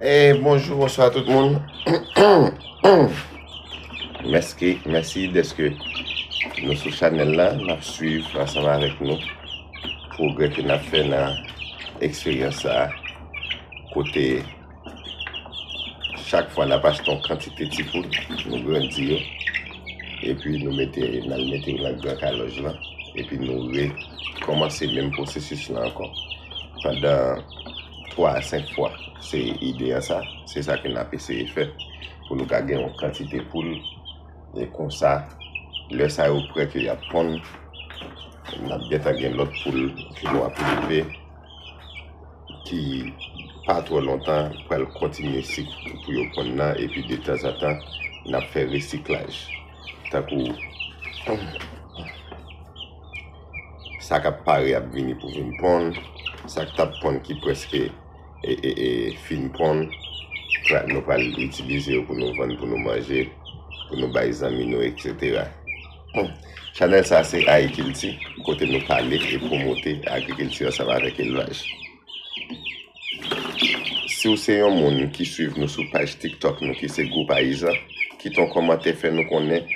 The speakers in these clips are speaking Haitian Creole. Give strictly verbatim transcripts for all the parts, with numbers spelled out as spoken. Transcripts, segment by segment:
E bonjou, bonswa tout moun. Mèsi, mèsi dèske nou sou chanèl la, n ap swiv ansanm avèk nou pwogrè ke n ap fè nan eksperyans sa a, kote chak fwa n ap achte yon kantite ti poul, nou grandi yo, epi nou mete, n al mete yo nan gran kalòj lan, epi nou rekòmanse menm pwosesis lan ankò. Pandan twa a senk fwa, se ide a sa, se sa ke n ap eseye fè, pou nou ka gen yon kantite poul, e konsa, lè sa yo prè ke y ap ponn, n ap gentan gen lòt poul ke nou ap leve, ki pa twò lontan pral kontinye sik pou yo ponn nan, epi detanzantan, n ap fè resiklaj. Tankou sa k ap pare ap vini pou vin ponn, sa k t ap ponn ki prèske e, e, e, fin ponn, pra-, nou pral itilize yo pou nou vann, pou nou manje, pou nou bay zanmi nou, etsetera. Chanèl sa se Ayi Kilti, kote nou pale e pwomote agrikilti ansanm avèk elvaj. Si w se yon moun ki swiv nou sou paj TikTok nou ki se Gou Payizan, kite yon kòmantè, fè nou konnen,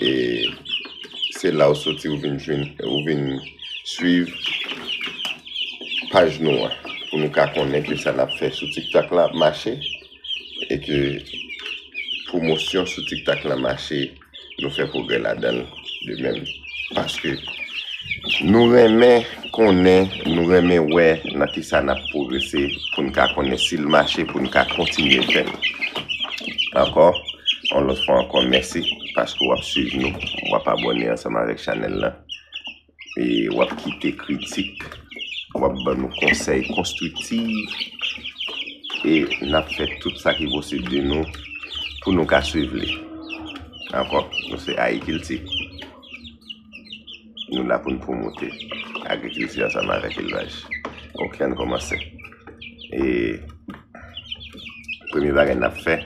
e se la w soti, ou vin jwenn, ou vin swiv paj nou an, pou nou ka konnen ke sa n ap fè sou TikTok la ap mache, e ke pwomosyon sou TikTok la mache, nou fè pwogrè ladan l de menm. Paske nou renmen konnen, nou renmen wè nan ki sa n ap pwogrese, pou n ka konnen si l mache, pou n ka kontinye fè l. Ankò, yon lòt fwa ankò, mèsi paske w ap swiv nou, w ap abòne ansanm avèk chanèl la. E w ap kite kritik, w ap ban nou konsèy konstriktif, e n ap fè tout sa ki posib de nou pou nou ka swiv li. Ankò, nou se Ayi Kilti. Nou la pou n pwomote agrikilti ansanm avèk elvaj. Oke, ann kòmanse. E premye bagay n ap fè,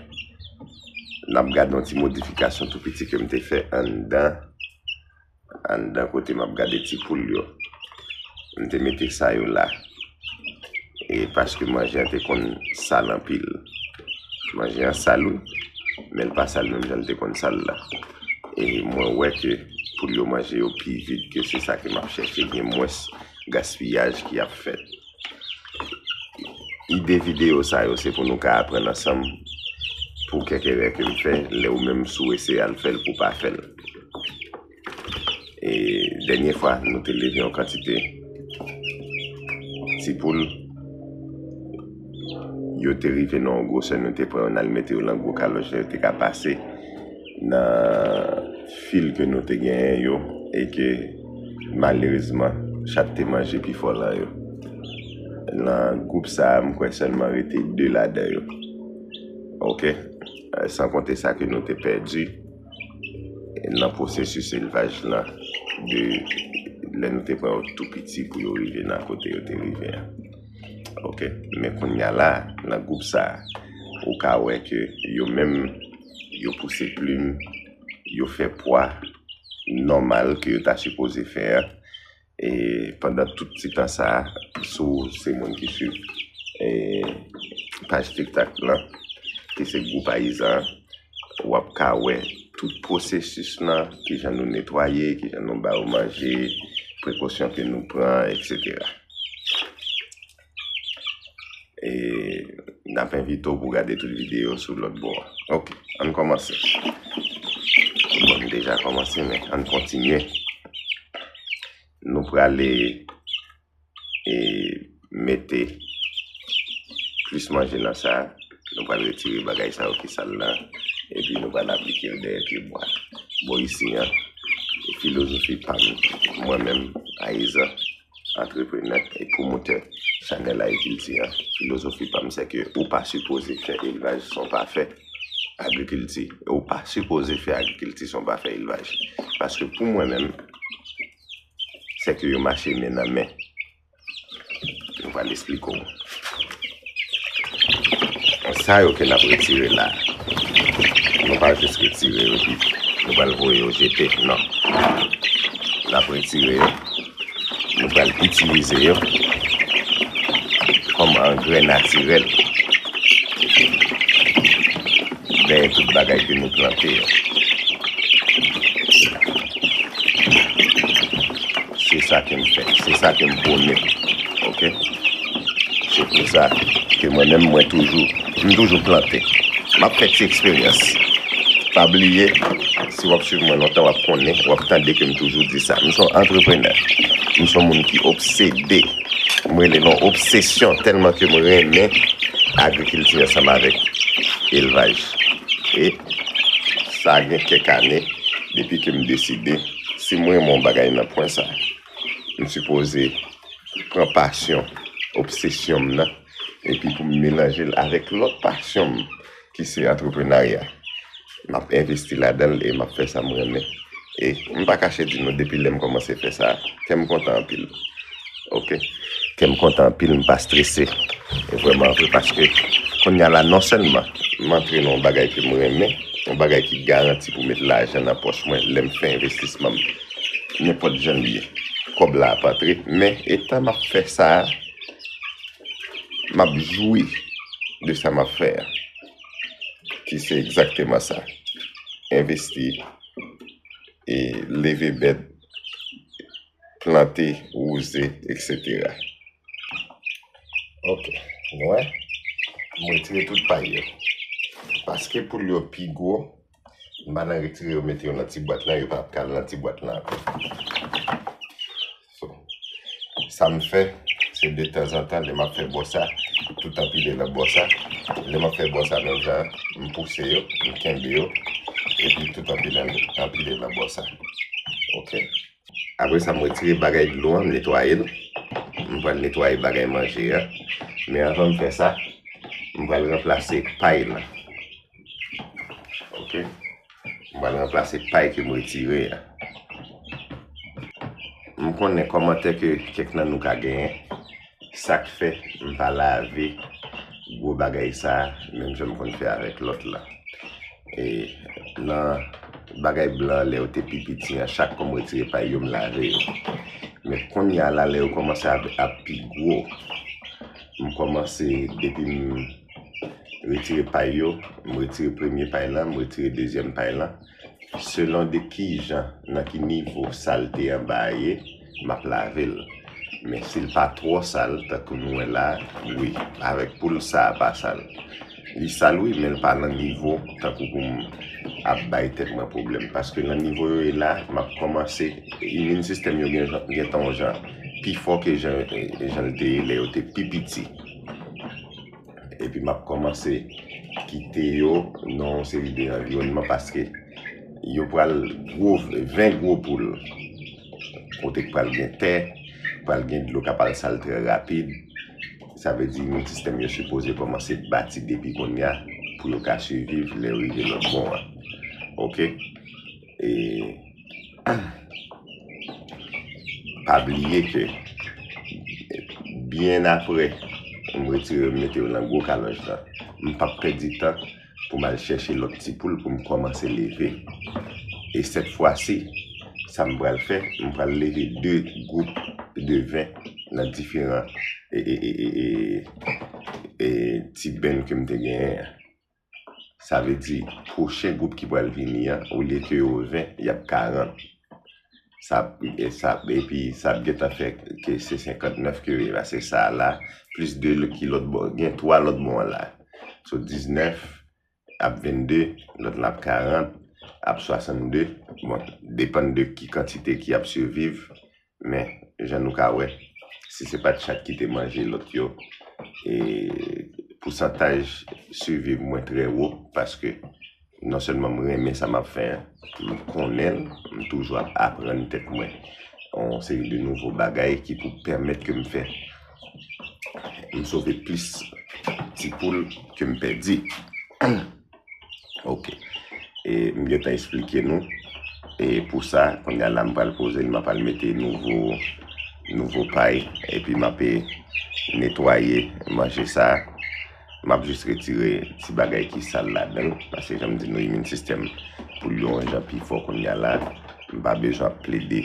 n ap gade yon ti modifikasyon tou piti ke m te fè anndan, anndan kote m ap gade ti poul yo. M te mete sa yo la. E paske manje an te konn sal anpil. Manje an sal, wi, men l pa sal menm jan l te konn sal la. E mwen wè ke poul yo manje yo pi vit ke se sa ke m ap chèche, gen mwens gaspiyaj ki ap fèt. Ide videyo sa yo, se pou nou ka aprann ansanm. Pou kèk erè ke m fè, lè ou menm si w eseye al fè l, pou w pa fè l. E dènye fwa, nou te leve yon kantite ti poul. Yo te rive nan yon gwosè, nou te pran yo, n al mete yo nan gwo kalòj, yo te ka pase nan fil ke nou te genyen yo, e ke malerezman, chat te manje pifò lan yo. Nan gwoup sa a, m kwè sèlman rete de ladan yo. Oke? San konte sa ke nou te pèdi nan pwosesis elvaj lan, de lè nou te pran yo tou piti pou yo rive nan kote yo te rive a. Oke? Men kounye a la, nan gwoup sa a, ou ka wè ke yo menm, yo pouse plim, yo fè pwa nòmal ke yo ta sipoze fè a. E pandan tout ti tan sa a, si w se moun ki swiv, e, paj TikTok lan, ki se Gou Payizan, w ap ka wè tout pwosesis lan, kijan nou netwaye, kijan nou ba yo manje, prekosyon ke nou pran, etsetera. E n ap envite w pou w gade tout videyo sou lòt bò a. Oke, ann kòmanse. Bon, m deja kòmanse, men ann kontinye. Nou prale, e, mete plis manje nan sa. Nou pral retire bagay sa yo ki sal la. Epi nou pral aplike yo dèyè pye bwa. Bò isi an, filozofi pa m, mwen menm, Ayizan, antreprenè e pwomotè chanèl Ayi Kilti an, filozofi pa m, se ke ou pa sipoze fè elvaj san w pa fè agrikilti. E ou pa sipoze fè agrikilti san w pa fè elvaj. Paske pou mwen menm, se ke yo mache men nan men. Nou pral esplike w. Sa yo ke n ap retire la, nou pa jis retire yo epi nou pral voye yo jete, non. N ap retire yo, nou pral itilize yo kòm angrè natirèl. dèyè tout bagay ke nou plante yo. Se sa ke m fè, se sa ke m pwone. Oke? Se pou sa ke mwen menm, mwen toujou, m toujou plante. M ap fè ti eksperyans. Pa bliye, si w ap swiv mwen lontan, w ap konnen, w ap tande ke m toujou di sa. M se yon antreprenè. M se yon moun ki obsede. M rele l yon obsesyon tèlman ke m renmen agrikilti ansanm avèk elvaj. E sa gen kèk ane depi ke m deside, si m renmen yon bagay nan pwen sa, m sipoze pran pasyon, obsesyon m nan, epi pou m melanje l avèk lòt pasyon m, ki se antreprenarya. M ap envesti ladan l e m ap fè sa m renmen. E m pa kache di nou, depi lè m kòmanse fè sa, kè m kontan anpil. Oke? Kè m kontan anpil, m pa strese. E vrèman vre, paske kounye a la, non sèlman m antre nan yon bagay ke m renmen, yon bagay ki garanti pou met lajan nan pòch mwen lè m fè envestisman m. Nenpòt jan l ye, kòb la ap antre, men etan m ap fè sa a, m ap jwi de sa m ap fè a, ki se egzakteman sa. Envesti, e leve bèt, plante, wouze, etsetera. Oke, nou wè, m retire tout pay yo. Paske poul yo pi gwo, m pa nan retire yo, mete yo nan ti bwat lan, yo pa ap ka al nan ti bwat lan ankò. So, sa m fè, se de tanzantan, lè m ap fè bò sa, tout anpile nan bò sa. Lè m ap fè bò sa menm jan, m pouse yo, m kenbe yo, epi tout anpile, anpile nan bò sa. Oke? Apre sa, m retire bagay dlo an, m netwaye l. M pral netwaye bagay manje a. Men anvan m fè sa, m pral ranplase pay lan. Oke? M pral ranplase pay ke m retire a. M konnen kòmantè ke kèk nan nou ka genyen, sa k fè m pa lave gwo bagay sa a, menm jan m konn fè avèk lòt la. E nan bagay blan, lè yo te pi piti an, chak kou m retire pay yo, m lave yo. Men kounye a la, lè yo kòmanse ap, ap pi gwo, m kòmanse, depi m retire pay yo, m retire premye pay lan, m retire dezyèm pay lan. Selon de ki jan, nan ki nivo salte anba a ye, m ap lave l. Men si l pa twò sal, tankou nou wè la, wi, avèk poul sa a pa sal. Li sal wi, men l pa nan nivo tankou pou m ap bay tèt mwen pwoblèm. Paske nan nivo yo ye la, m ap kòmanse, imin sistèm yo gen, gentan yon jan pi fò ke jan, jan l te ye lè yo te pi piti. Epi m ap kòmanse kite yo nan yon seri de anviwònman paske yo pral gwo, ven gwo poul. Kote k pral gen tè, pral gen dlo k ap al sal trè rapid. Sa vle di imin sistèm yo sipoze kòmanse bati depi kounye a pou yo ka siviv lè yo rive lòt bò an. Oke? E pa bliye ke byen apre m retire yo, m mete yo nan gwo kalòj lan, m p ap pèdi tan pou m al chèche lòt ti poul pou m kòmanse leve. E sèt fwa si, sa m pral fè, m pral leve de gwoup de ven nan diferan e, e, e, e, e, e ti benn ke m te genyen an. Sa vle di, pwochen gwoup ki pral vini an, olye ke yo ven, y ap karant. Sa, e sa, epi sa ap gentan fè ke se senkantnèf ke yo ye, paske sa a la, plis de l ki lòt bò, gen twa lòt bò an la. So, diznèf ap vennde, lòt la ap karant, ap swasannde. Bon, depann de ki kantite ki ap siviv. Men, jan nou ka wè, si se pa t chat ki te manje lòt yo, e pousantaj siviv mwen trè wo, paske non sèlman m renmen sa m ap fè an, m konnen l, m toujou ap aprann tèt mwen yon seri de nouvo bagay ki pou pèmèt ke m fè, m sove plis ti poul ke m pèdi. Oke. E m gentan eksplike nou. E pou sa, kounye a la, m pral poze l, m ap al mete nouvo, nouvo pay, epi m ap netwaye manje sa. M ap jis retire ti bagay ki sal ladan l, paske jan m di nou, imin sistèm poul yo yon jan pi fò kounye a la. M pa bezwen ap plede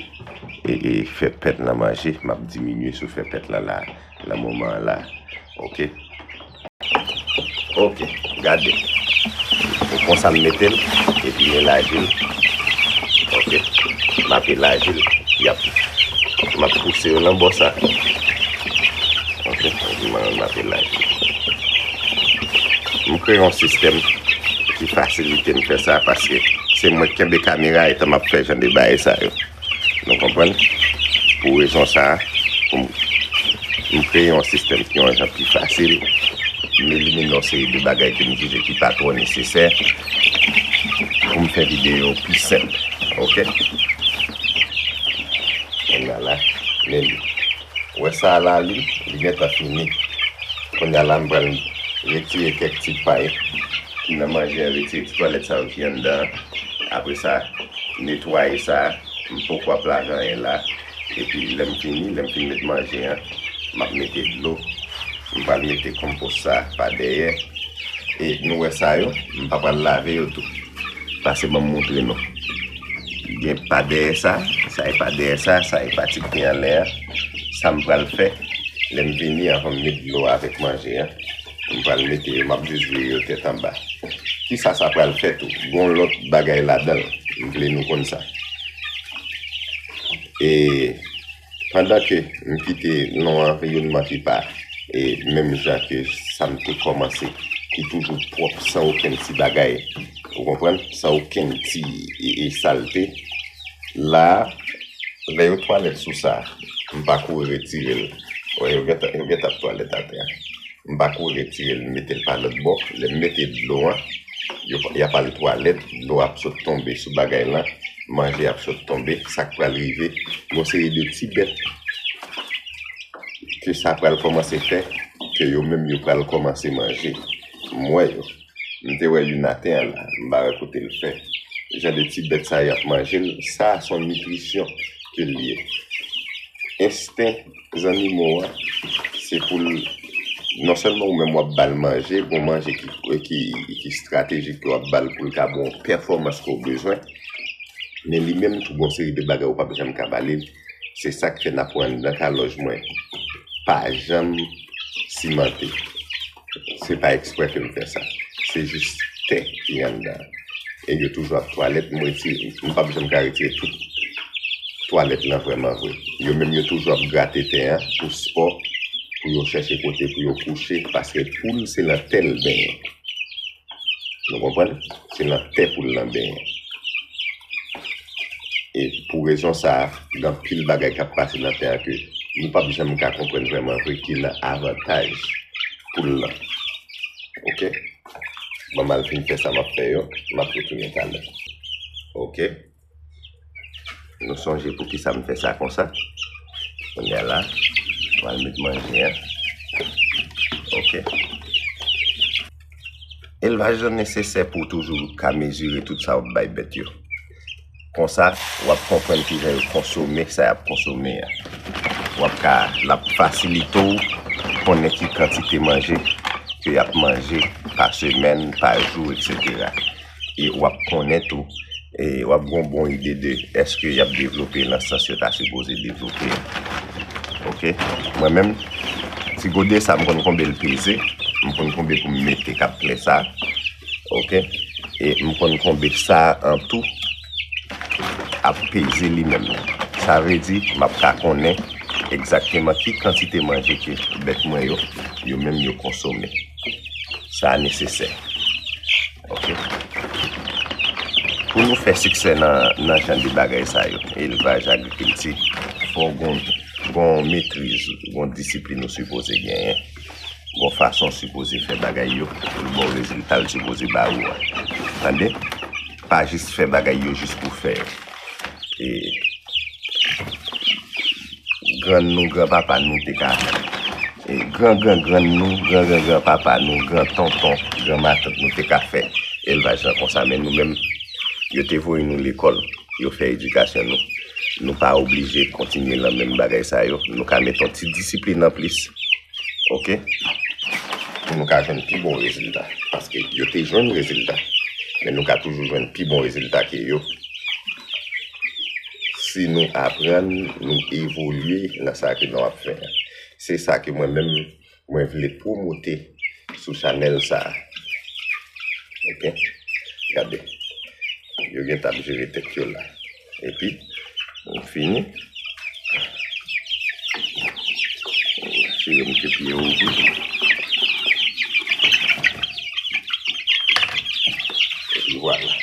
e, e fè pèt nan manje, m ap diminye sou fè pèt lan la, nan moman an la. Oke? Oke, gade. Konsa m mete l, epi m elaji l. Ok. M ap elaji l. Y ap, m ap pouse yo nan bò sa. Ok. M, m ap elaji l. M kreye yon sistèm ki fasilite m fè sa, paske se mwen k kenbe kamera etan m ap fè jan de bagay sa yo. Nou konprann? Pou rezon sa a, pou m, m kreye yon sistèm ki yon jan pi fasil. M elimine yon seri de bagay ke m jije ki pa twò nesesè pou m fè videyo pi senp. Ok? Kounye a la, men li. Ou wè sa a la, li, li gentan fini. Kounye a la, m pral retire kèk ti pay ki nan manje a, retire ti twalèt sa yo ki anndan an. Apre sa, netwaye sa a. M poko ap lave anyen la. Epi lè m fini, lè m fin met manje an, m ap mete dlo. M pral mete konpòs sa pa dèyè. E nou wè sa yo, m pa pral lave yo tou. Pase ban m montre nou. Gen pa dèyè sa, sa e pa dèyè sa, sa e pati ki anlè a. Sa m pral fè, lè m vini, anvan m met dlo avèk manje an, m pral mete yo, m ap jis vire yo tèt anba. Kisa sa pral fè tou? Gon lòt bagay ladan l. M vle nou konn sa. E pandan ke m kite nan yon anvirònman ki pa e menm jan ke sa m te kòmanse, ki toujou pwòp, san okenn ti bagay, ou konprann? San okenn ti e, e salte. La, lè yo twalèt sou sa, m pa kouri retire l. Wè, yo gentan, yo gentan ap twalèt atè a. M pa kouri retire l, m mete l pa lòt bò. Lè m mete dlo an, yo, y ap al twalèt, dlo ap sot tonbe sou bagay lan, manje ap sot tonbe. Sa k pral rive, yon seri de ti bèt ke sa pral kòmanse fè, ke yo menm yo pral kòmanse manje. M wè yo. M te wè youn atè a la, m pa wè kote l fè. Jan de ti bèt sa y ap manje l, sa se yon nitrisyon ke l ye. Ensten zannimo a, se pou l, non sèlman ou menm w ap ba l manje, gon manje ki, ki, ki estratejik ke w ap ba l pou l ka ba w pèfòmans ke w bezwen, men li menm tou gon seri de bagay ou p ap janm ka ba li. Se sa k fè n ap wè anndan kalòj mwen pa janm simante. Se pa eksprè ke m fè sa. Se jis tè ki anndan. E yo toujou ap twalèt, m retire, m p ap janm ka retire tout twalèt lan vrèman vre. Yo menm yo toujou ap grate tè an pou spò, pou yo chèche kote pou yo kouche, paske poul se nan tè l benyen. Nou konprann? Se nan tè poul lan benyen. E pou rezon sa a, gen anpil bagay k ap pase nan tè a ke nou p ap janm ka konprann vrèman vre ki nan avantaj poul lan. Ok? Ban m al fin fè sa m ap fè yo, m ap retounen talè. Ok? Nou sonje poukisa m fè sa konsa? Kounye a la, m al met manje an. Ok. Elvaj lan nesesè pou w toujou ka mezire tout sa w ap bay bèt yo. Konsa, w ap konprann kijan yo konsome sa y ap konsome a. W ap ka, l ap fasilite w konnen ki kantite manje ke y ap manje pa semèn, pa jou, etsetera. E w ap konnen tou, e w ap gen yon bon ide de èske y ap devlope nan sans yo ta sipoze devlope a. Ok? Mwen menm, ti gode sa, m konn konbe l peze, m konn konbe pou m mete k ap plen sa. Ok? E m konn konbe sa an tou ap peze li menm. Sa vle di, m ap ka konnen egzakteman ki kantite manje ke bèt mwen yo, yo menm yo konsome. Sa a nesesè. Ok? Pou nou fè siksè nan, nan jan de bagay sa yo, elvaj, agrikilti, fò w gon, gon metriz, gon disiplin ou sipoze genyen. Gon fason w sipoze fè bagay yo, pou l ba w rezilta l sipoze ba ou a. Tande? Pa jis fè bagay yo jis pou fè yo. E grann nou, granpapa nou te ka, e gran gran grann nou, gran gran granpapa nou, gran tonton, gran matant nou te ka fè elvaj lan konsa, men nou menm, yo te voye nou lekòl, yo fè edikasyon nou. Nou pa oblije kontinye nan menm bagay sa yo. Nou ka mete yon ti disiplin anplis. Ok? Pou nou ka jwenn pi bon rezilta. Paske yo te jwenn rezilta. Men nou ka toujou jwenn pi bon rezilta ke yo. Si nou aprann, nou evolye nan sa ke nou ap fè a. Se sa ke mwen menm, mwen vle pwomote sou chanèl sa a. Ok? Gade, yo gentan ap jere tèt yo la. Epi, m fini. Chire m ke pye ouvri. Epi vwala.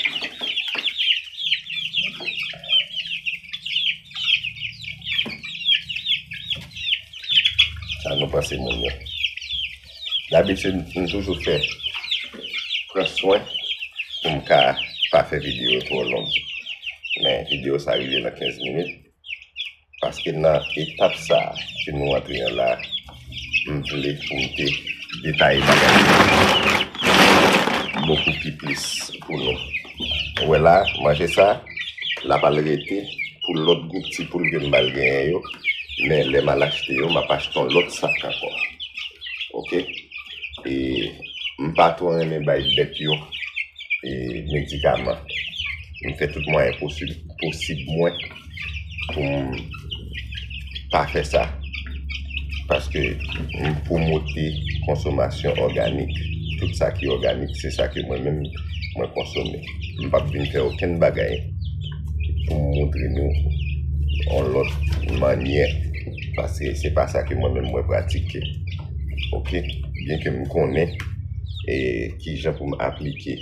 Sa nou panse moun yo. Dabitid, m toujou fè pran swen pou m ka pa fè videyo twò long. Men videyo sa rive nan kenz minit. Paske nan etap sa a ke nou antre an la, m vle pou m te detaye bagay yo bokou pi plis pou nou. Ou wè la, manje sa, l ap al rete pou lòt gwoup ti poul ke m pral genyen yo. Men lè m al achte yo, m ap achte yon lòt sak ankò. Oke? E m pa twò renmen bay bèt yo e medikaman. M fè tout mwayen posib, posib mwen pou m pa fè sa. Paske m pwomote konsomasyon òganik. Tout sa ki òganik, se sa ke mwen menm, mwen konsome. M p ap vin fè okenn bagay pou m montre nou yon lòt mannyè. Paske se pa sa ke mwen menm mwen pratike. Oke? Byenke m konnen e kijan pou m aplike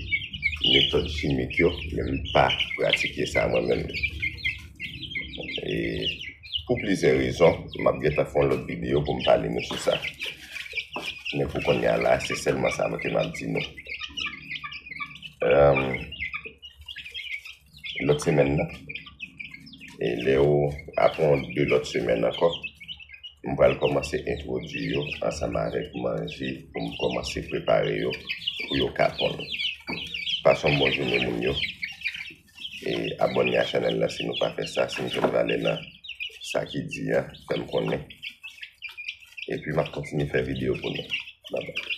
metòd chimik yo, men m pa pratike sa mwen menm. E pou plizyè rezon, m ap gentan fè yon lòt videyo pou m pale nou sou sa. Men pou kounye a la, se sèlman sa ke m ap di nou. Em, lòt semèn nan, e lè yo, apre yon de lòt semèn ankò, m pral kòmanse entwodui yo ansanm avèk manje pou m kòmanse prepare yo pou yo ka ponn. Pase yon bon jounen moun yo. E abòne a chanèl la si nou pa fè sa, si nou jwenn valè nan sa ki di a, fè m konnen. Epi m ap kontinye fè videyo pou nou. Babay.